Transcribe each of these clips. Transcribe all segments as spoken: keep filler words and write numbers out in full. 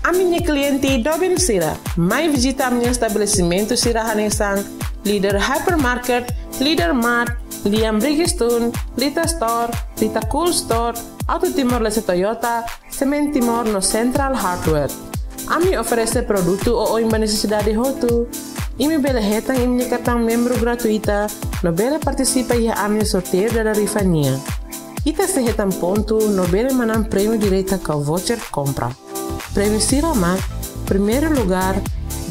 Ami-nia kliente doben sira, mai vizita ami-nia estabelesimentu sira hanesan Leader Hypermarket, Leader Mart, Liam Brigstone, Lita Store, Lita Cool Store, Auto Timor Leste Toyota, Semen Timor no Central Hardware. Ami oferese produtu oioin ba nesesidade hotu. Imi bele hetan imi-nia kartaun membru gratuita no bele partisipa iha ami-nia sorteiu dada rifa nian. Ita sei hetan pontu no bele manán prémiu direta ka voucher kompra. Prémiu sira mak: primeiru lugár,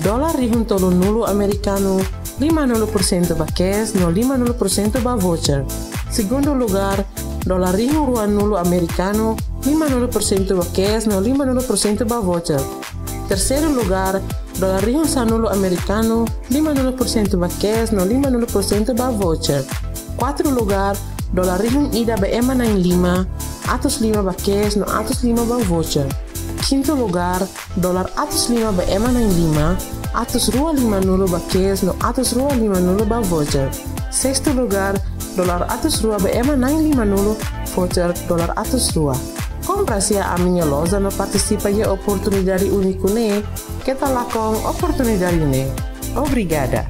dolar rihun tolunulu amerikanu, limanulu por sentu ba cash no limanulu por sentu ba voucher. Segundu lugár, dolar rihun ruanulu amerikanu, limanulu por sentu ba cash no limanulu por sentu ba voucher. Terseiru lugár, dolar rihun sanulu amerikanu, limanulu por sentu ba cash no limanulu por sentu ba voucher. Kuartu lugár, dolar rihun ida ba ema na'in-lima, atus lima ba cash no atus lima ba voucher. Kintu lugár, dolar atus lima ba ema na'in-lima, atus rua limanulu ba cash no atus rua limanulu ba voucher. Sestu lugár, dolar atus rua ba ema na'in-limanulu, voucher dolar atus rua. Kompra iha ami-nia loja no partisipa iha oportunidade úniku ne'e. Keta lakon oportunidade ne'e. Obrigada.